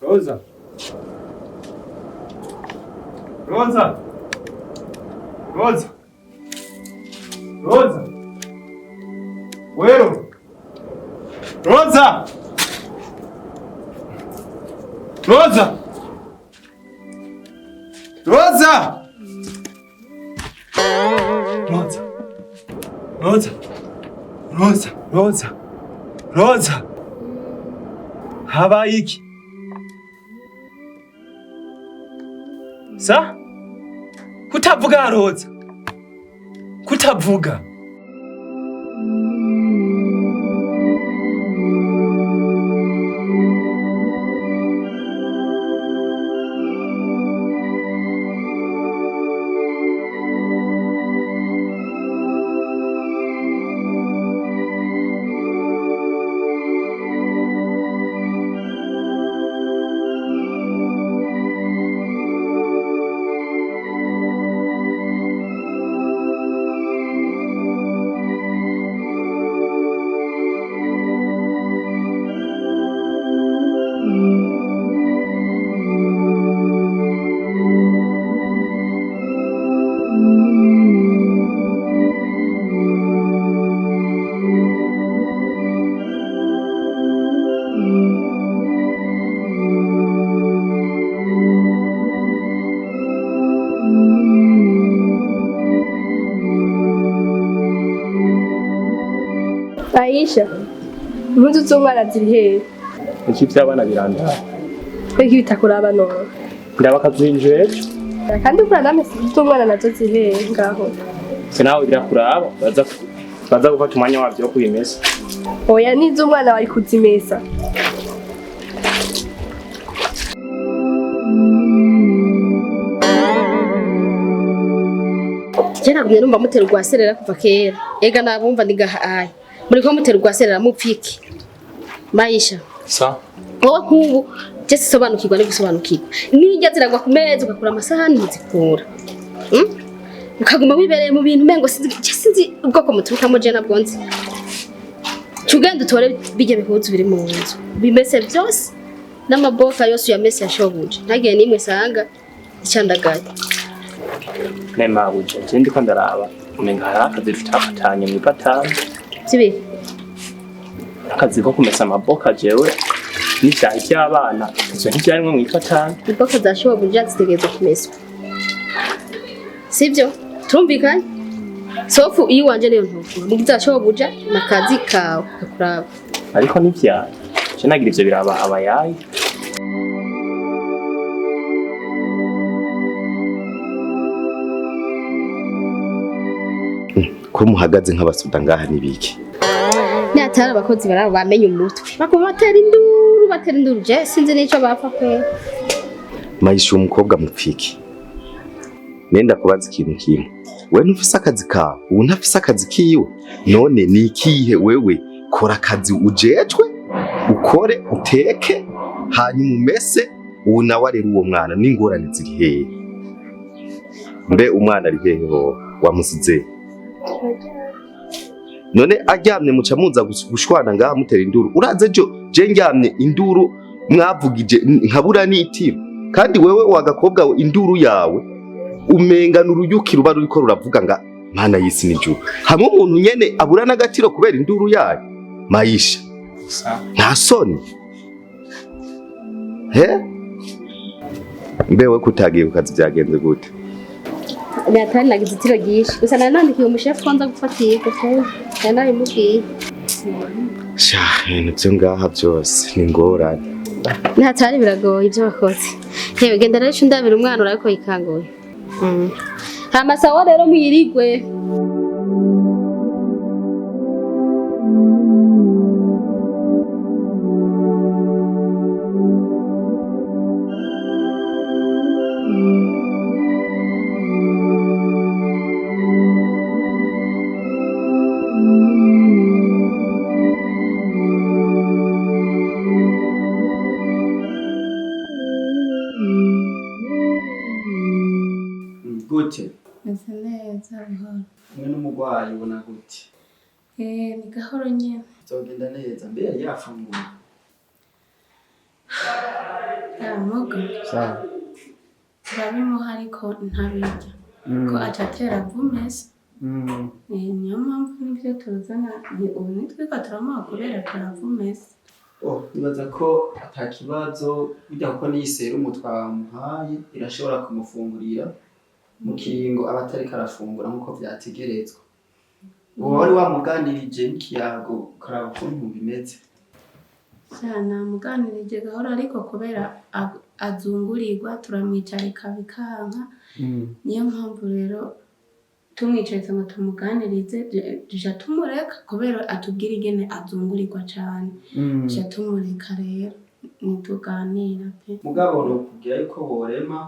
Roza. Roza. Roza. Roza. Wero. Roza. Roza. Roza. Roza. Roza. Roza. Roza. Roza. Habaye iki? Sa? Kutavuga, Roza. Kutavuga. Aisha, impuzu z'umwana ziri hehe? Iki by'abana birandaba. Mbega bitakuraba none? Ndaba akazinjira ejo. Kandi ukura namese impuzu z'umwana nazo ziri hehe ngaho? Se nawe birakuraba, baza gufata umwanya wabyo wo kubimesa. Oya, n'iz'umwana wari kuzimesa. Je nagumye numva mutera urwaserera kuva kera. Ega nabumva ndigahaye. Muriko mutera urwaserera mupfiki. Maisha. Sa? Wowe nk'ubu je sisobanukirwa no gusobanukirwa. Nijya ziragwa ku meza ugakura amasahani muzikura. Ukaguma wibereye mu bintu umengo sinzi, je sinzi ubwoko muturukamo, je nabwo nzi. Cugenda utore bijya bihuzu biri mu nzu. Bimese byose n'amaboka yose uyamese yashobuje. Ntagiye nimwe sanga icandagaye. Nemabuje, je ndiko ndaraba. Umenga hari akazi tutafatanye mw'ipatani. Sibi. Akazi ko kumesa amaboka jewe n'ivyahi vy'abana. Ivyo ntivyarimwo mw'ipatani. Imboka za shobuja zitegerezwa kumeswa. Sibyo? Turumvikanye? Sofu iyo wanje niyo ntuvura. Mugiza shobuja nakazi kawe kakuraba. Ariko n'ivyahi. Je nagira ivyo biraba abayayi. Ko muhagaze nk'abasuda ngaha nibiki? Natari abakozi barabo bamenye umutwe. Bakuma batera induru, batera induru, je sinzi nico bapfa pe. Mayisha, umukobwa mupfiki? Nenda kubaza ikintu kimwe. We ntufise akazi kawe, ubu ntafise akazi kiwe. None ni ikihe? Wewe kora akazi ujejwe, ukore, uteke, hanyuma umese. Ubu nawe arera uwo mwana, n'ingorane ziri hehe? Mbe umwana ari hehe? Hoho wamusize? None aryamye muca muza gushwana ngaha mutera induru. Uraze ejo je ndyamye, induru mwavugije nkabura n'itiro. Kandi wewe wagakobwa we, induru yawe umenga n'uruyuki ruba ruriko ruravuga nga mana y'isi n'ijuru, hamwe umuntu nyene abura n'agatiro kubera induru yayo. Mayisha, nta soni he? Mbe we kutagiye ku kazi byagenze gute? Natari nagize itiro ryinshi. Gusa nari nandikiye umushefu ko nza gufatirwa. Nari nabimubwiye. Sha, ibintu vyo ngaha byose ni ingorane. Natari biragoye ibyo bakoze. Yewe, genda rero ico ndabira umwana urabiko yikanguye. Hama sawa rero mwirigwe. Gute? Meze neza, buhoro. Mwe n'umurwayi ubona gute? Ni gahoro nyene. Bizogenda neza. Mbe yari yafunguye? Yamuga Sawa. turabimuha ariko ntabirya ko aca atera vumesi. Niyo mpamvu nibyo tuzana ni ubu nitwiko turamuha kubera turavumesi. Oh, nibaza ko ata kibazo burya kuko n'iyi serumu twamuhaye irashobora kumufungurira mu kiringo aba atariko arafungura nk'uko vyategerezwa. Uba wari wamuganirije n'ikiyago ukaraba ukuntu bimeze. Sha namuganirije gahoro ariko kubera azungurirwa turamwicarika bikanka, niyo mpamvu rero tumwicaritse ngo tumuganirize duca tumureka kubera atubwira ingene azungurirwa cane, duca tumureka rero ntituganira pe. Mugabo nokubwira yuko borema,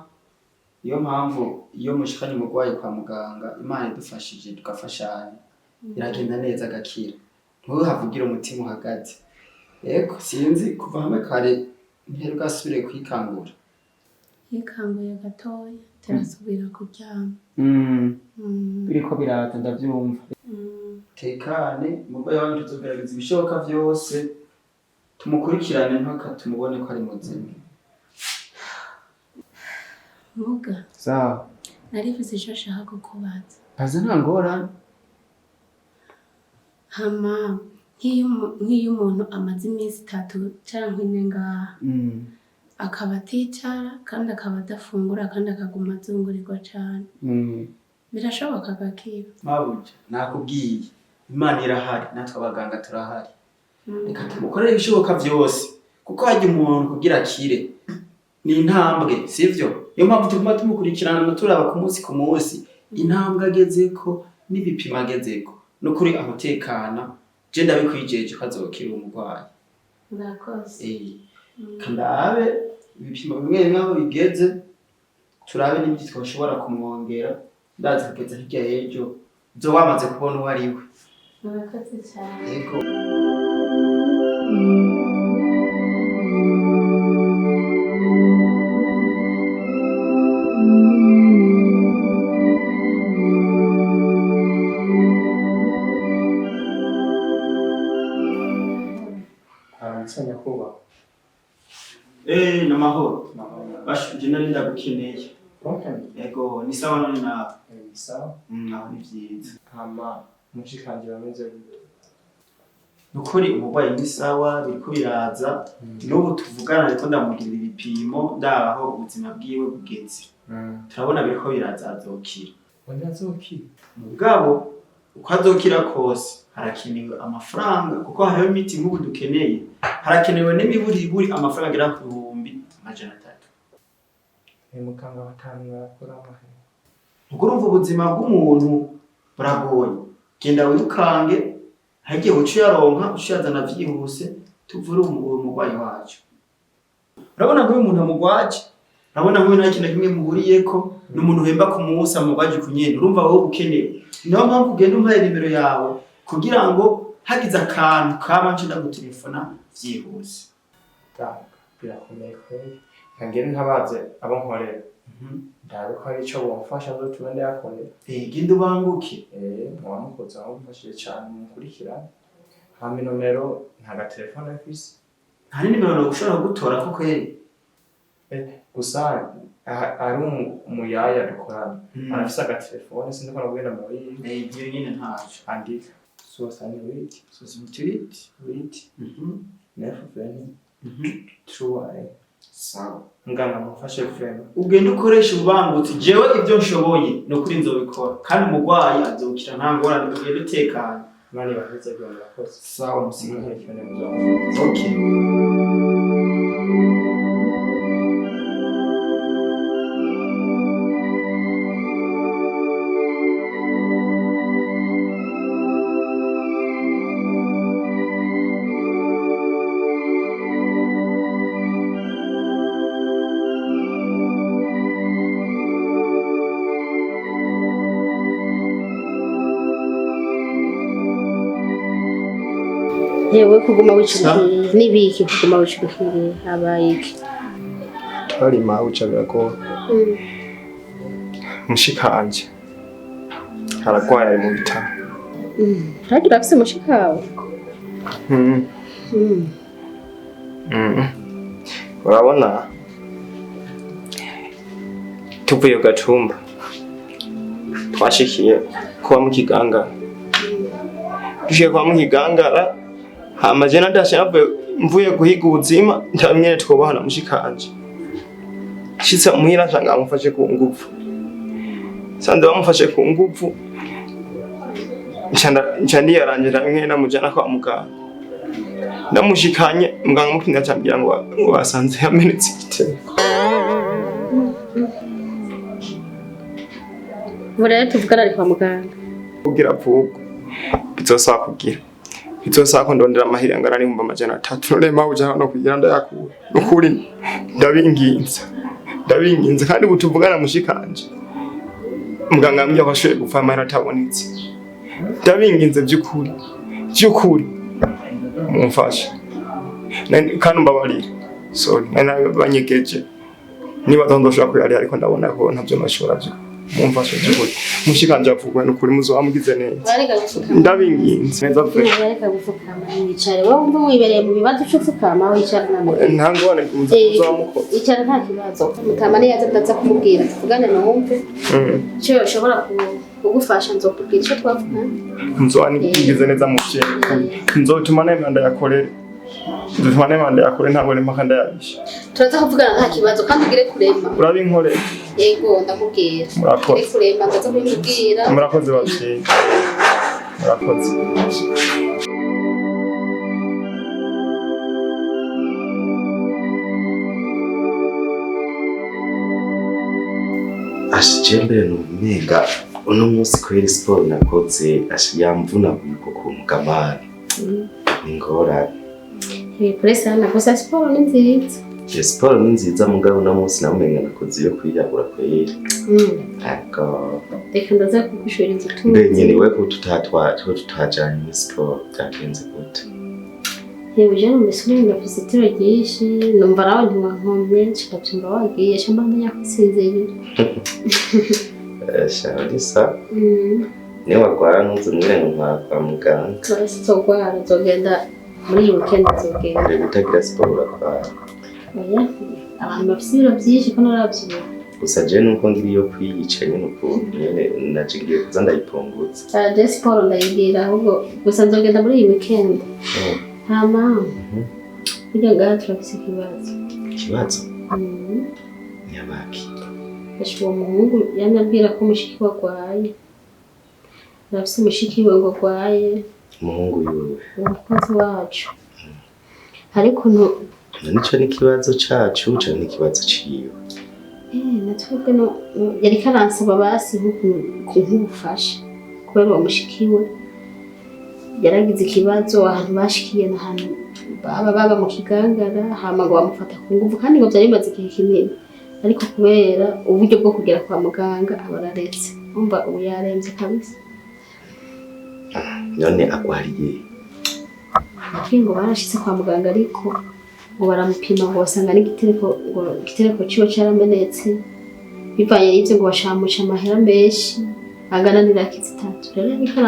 niyo mpamvu iyo mushikanye umurwayi kwa muganga Imana idufashije tugafashanya biragenda neza agakira, ntuhavugire umutima uhagaze. Yego sinzi kuva hamwe kare ntihari bwasubire kwikangura. Yikanguye gatoya turasubira kuryama. Biriko biraza ndavyumva. Tekane umurwayi wanyu tuzogerageza ibishoboka vyose tumukurikirane mpaka tumubone ko ari muzima. Muga Sawa. narivuze ico nshaka kukubaza. Baza nta ngorane. Hama nk'iyo umuntu amaze iminsi 3 canke 4 ngaha akaba aticara kandi akaba adafungura kandi akaguma azungurirwa cane, birashoboka agakira? Mabuja nakubwiye Imana irahari natwe abaganga turahari. Reka tumukorere ibishoboka vyose kuko harya umuntu kugira akire ni intambwe, sivyo? Niyo mpamvu tuguma tumukurikirana turaba ku munsi ku munsi intambwe agezeko n'ibipimo agezeko, nukuri amutekana je ndabikwijeje ko azokira uwo murwayi. Murakoze. Kandabe ibipimo bimwe bimwe aho bigeze turabe n'ibyo twashobora kumwongera, ndazi kugeza hirya y'ejo uzoba wamaze kubona uwo ari we. Murakoze cyane. Yego. Aramutse nyakubahwa. Namahoro. Basha je nari ndagukeneye. Yego ni sawa none nawe? Ni sawa. Aho ni vyiza. Hama mushikanje bameze gute? Nukuri umurwayi ni sawa biriko biraza, n'ubu tuvugana ariko ndamugirira ibipimo ndaho ubuzima bwiwe bugeze. Turabona biriko biraza azokira. Wenda azokira. Mugabo uko azokira kose harakenewe amafaranga kuko hariho imiti nk'ubu dukeneye, harakenewe n'imiburiburi amafaranga agera ku 300,000. Muganga batanu barakora amahera. Ubwo urumva ubuzima bw'umuntu buragoye, genda wirukange hagiye uca uyaronka uca uyazana vyihuse tuvure uwo murwayi wacu. Urabona nk'uyu muntu amugwaje, urabona nk'uyu nta kintu na kimwe muhuriyeko, ni umuntu uhemba ku munsi amugwaje ku nyene, urumva wowe ukenewe. Niyo mpamvu ugenda umpaye nimero yawe kugira ngo hagize akantu kaba nce ndagutelefona vyihuse. Ganga birakomeye kweri. Nkangere ntabaze abo nkorera. Ndabe ko hari ico bomfasha nzotume ndayakorera. Genda ubanguke. Mwamukoze aho mfashije cane mukurikirane. Hama inomero nta gatelefone mfise. Nta n'inimero nogushobora kugutora ko kweri. Gusa ari umuyaya dukorana. Arafise agatelefone sinzi ko nabwiye nomero yiwe. Iyo nyene ntaco. Andika. 68. 68. 8. 9 20. 3. Sawa. Muganga mumfashe vraiment. Ugenda ukoresha ububangutsi, jewe ivyo nshoboye nukuri nzobikora kandi umurwayi azokira nta ngorane, ugenda utekanye. Imana ibaheze murakoze. Sawa musigare. Nkurikirane muzamufasha. Okay. Yewe kuguma wicurikiriye n'ibiki kuguma wicurikiriye habaye iki? Twarima uca biragora. Mushikanje aragwaye ari mu bitaro. Uragira afise mushikawe? Urabona Tuvuye ku gatumba twashikiye kuba mu kigangara, dushikiye kuba mu kigangara, hama je nadashe navuye mvuye guhiga ubuzima, ndamwene twubahana mushikanje. Shitse muhira nsanga bamufashe ku nguvu, sanze bamufashe ku nguvu, nca ndiyarangira mwene namujana kwa muganga. Ndamushikanye, muganga amupimye acambwira ngo basanze yamenetse igitereko. Ubu rero tuvugana ari kwa muganga. Kugira avugwe bizosaba kugira, bizosaba ko ndondera amahera angana n'300,000. None mpamvu ujana no kugira ndayakura? Nukuri ndabinginze, ndabinginze. Kandi ubu tuvugana mushikanje, muganga ambwiye ko ashoboye gupfa amahera atabonetse. Ndabinginze by'ukuri, by'ukuri mumfashe. Kandi mbabarire, sorry, nari nabanyegeje niba ndoshobora kuyariha, ariko ndabona ko ntavyo nashobora. Byo mumfashe by'ukuri, mushikanje avugwe, nukuri muzoba mugize neza. Bareka gupfukama. Ndabinginze neza pe. Bareka gupfukama, wicare. Wowe wumva wibereye mu bibazo uca upfukama, wicara nta Nta ngorane, muzoba mukoze. Icara nta kibazo. Mutama niyaza ndaza kumubwira, tuvugane numve icyo yoshobora kugufasha, nzokubwira icyo twavugana. Muzoba mugize neza muvyeyi, nzotuma nemera ndayakorere, nzotuma nemera ndayakore, ntabwo mpaka ndayabisha. Turaza kuvugana nta kibazo, kandi ugire kurema. Urabinkorera? Yego, ndamubwira. Murakoze. Ugire kurema, ndaza kubimubwira. Murakoze bavyeyi, murakoze. Asha, je mbere numenga uno munsi kweri siporo nakoze, asha, yamvunaguye uko kuntu gamani ni ingorane. Kure sana, gusa siporo ni nziza. Iyo siporo ni nziza, mugabo uno munsi nawe umenga nakoze iyo kwiyahura kweri. Ariko Reka ndaza kugushoreza utuzi. Mbe nyene we ko tutajanye muri siporo, byagenze gute? Yewe, je numvise umenga mfise itiro ryinshi, numva nawe ntiwankomye, nca ndavyumva wagiye, nca mbandanya kwisinzirira. Sha, urisa niyo warwara ntuze mwire ngo ntwara kwa muganga. Nzogwara, nzogenda muri iyi weekend, nzogenda. Reba, utagira siporo uratwara. Oya, abantu bafise ibiro vyinshi ko naravyibuha. Gusa je nuko ngira iyo kwiyica nyene, ukuntu nyene naje ngiye kuza ndayipungutsa. Je siporo ndayigira, ahubwo gusa nzogenda muri iyi weekend. Hama burya ngaha turafise ikibazo. Ikibazo nyabaki? Esha, uwo muhungu yamye ambwira ko mushiki we agwaye, arafise mushiki we ngo agwaye. Umuhungu yiwe? Uwo mukozi wacu, ariko no None ico ni ikibazo cacu canke ni ikibazo ciwe? Na twebwe yariko aransaba basi nk'ubufasha kubera uwo mushiki we yaragize ikibazo. Ahantu bashikiye n'ahantu baba mu kigangara, hama ngo bamufata ku nguvu, kandi ngo vyari bimaze igihe kinini, ariko kubera uburyo bwo kugera kwa muganga aba araretse. Umva, ubu yaremvye kabisa. None agwariye? Bakwiye ngo barashitse kwa muganga, ariko ngo baramupima ngo basanga n'igitereko, ngo igitereko ciwe caramenetse. Bivanye n'ivyo ngo bashamuca amahera menshi angana n'300,000. Rero ariko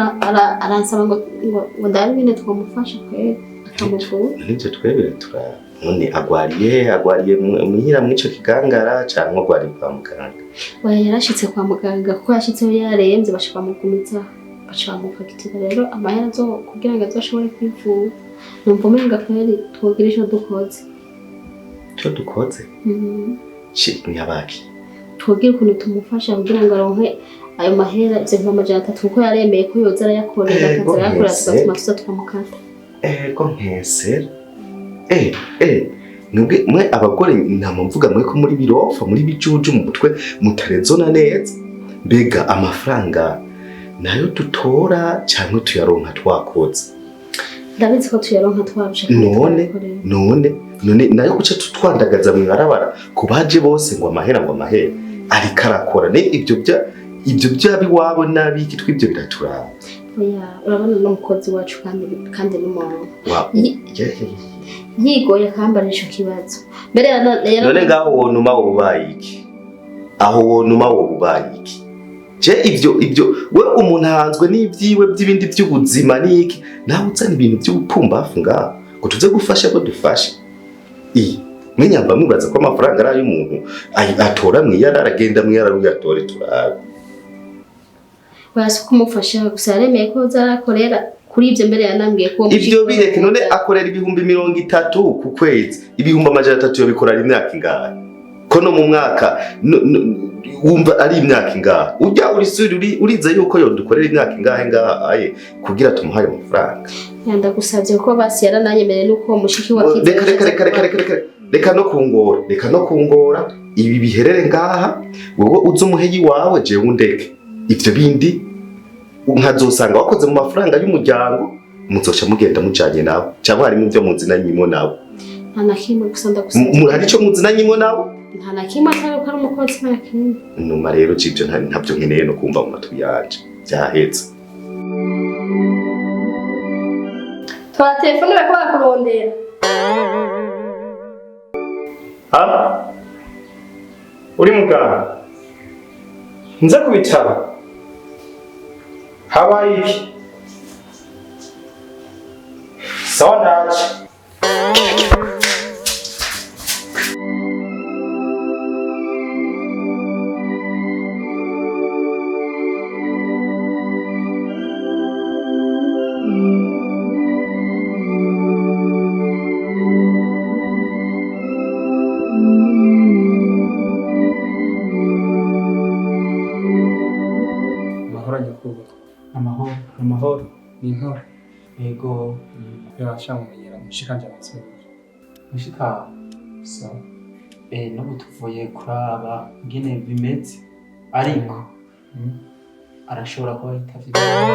aransaba ngo ndabe ingene twomufasha kweri akamuvura. None ivyo twe biraturaba. None agwariye he? Agwariye muhira mw'ico kigangara canke agwariye kwa muganga? Oya, yarashitse kwa muganga, kuko yashitseho yaremvye, baca bamugumiza, baca bamufagitira rero amahera azo kugira ngo azoshobore kwivura. Numva umenga kweri twogira ico dukoze. Ico dukoze? Ci nyabaki? Twogira ukuntu tumufasha kugira ngo aronke ayo mahera, ivyo 300,000, kuko yaremeye ko yoza arayakorera, Ego, akaza arayakorera, ese. tugatuma tuza tukamukata. Ego nkesera, mwebwe mwe abagore ntama mvuga mwe ko muri birofa, muri bijuju mu mutwe, mutarezona neza. Mbega amafaranga nayo dutora canke tuyaronka twakoze? Ndabizi ko tuyaronka twarushe kandi None twayakorera. none nayo kuca tutwandagaza mw'ibarabara ku baje bose ngo amahera, ngo amahera? Ariko arakora ne ibyo byaba iwabo n'abiki, twibyo biraturaba. Oya, urabona n'umukozi wacu kandi n'umuntu Wa yigoye akambara ico kibazo mbere None ngaho wonuma wobubaye iki? Aho wonuma wobubaye iki? Je ivyo we umuntu ahanzwe n'ibyiwe by'ibindi by'ubuzima n'iki, nawe uzana ibintu by'ubupumbafu ngaho ngo tuze gufasha ko dufashe. I Mwenyamba mubaza ko amafaranga ari ay'umuntu atora mwiyarara, agenda mwiyarara uyatore turabe. Oya, si kumufasha gusa, yaremeye ko zarakorera kuri ibyo mbere, yanambwiye ko uwo Ivyo mushiki bireke. None akorera 30,000 ku kwezi, 300,000 yobikorera imyaka ingahe? Ko no mu mwaka wumva ari imyaka ingahe? Ujya uri suri urize yuko yodukorera imyaka ingahe ngaha aye kugira tumuhaye amafaranga? Ndagusabye kuko basi yarananyemereye nuko uwo mushiki wa Kiza Reka, reka, reka, reka, reka, reka, reka no kungora, reka no kungora. Ibi biherere ngaha. Wowe uze umuheyi wawe, jewe undeke. Ivyo bindi nkazosanga wakoze mu mafaranga y'umuryango, muzoca mugenda mujanye nawe, cyangwa harimo ibyo muzinanyimo nawe? Nta na kimwe, gusa ndagusabye. Hari ico muzinanyimo nawe? Nta na kimwe, atari ko ari umukozi, nta na kimwe. Numa rero ivyo ntabyo nkeneye no kumva mu matwi yanje, byahetse. Tora telefone, bariko barakurondera. Ha? Uri muganga? Nza ku bitaro? Habaye iki? Sawa, ndaje. Amahoro, nyakubahwa. Amahoro, amahoro. Ni intore? Yego. Yashamumenyera mushikanje amatsiko. Mushika. Sawa. N'ubu tuvuye kuraba ingene bimeze, ariko arashobora kuba yitavye Imana.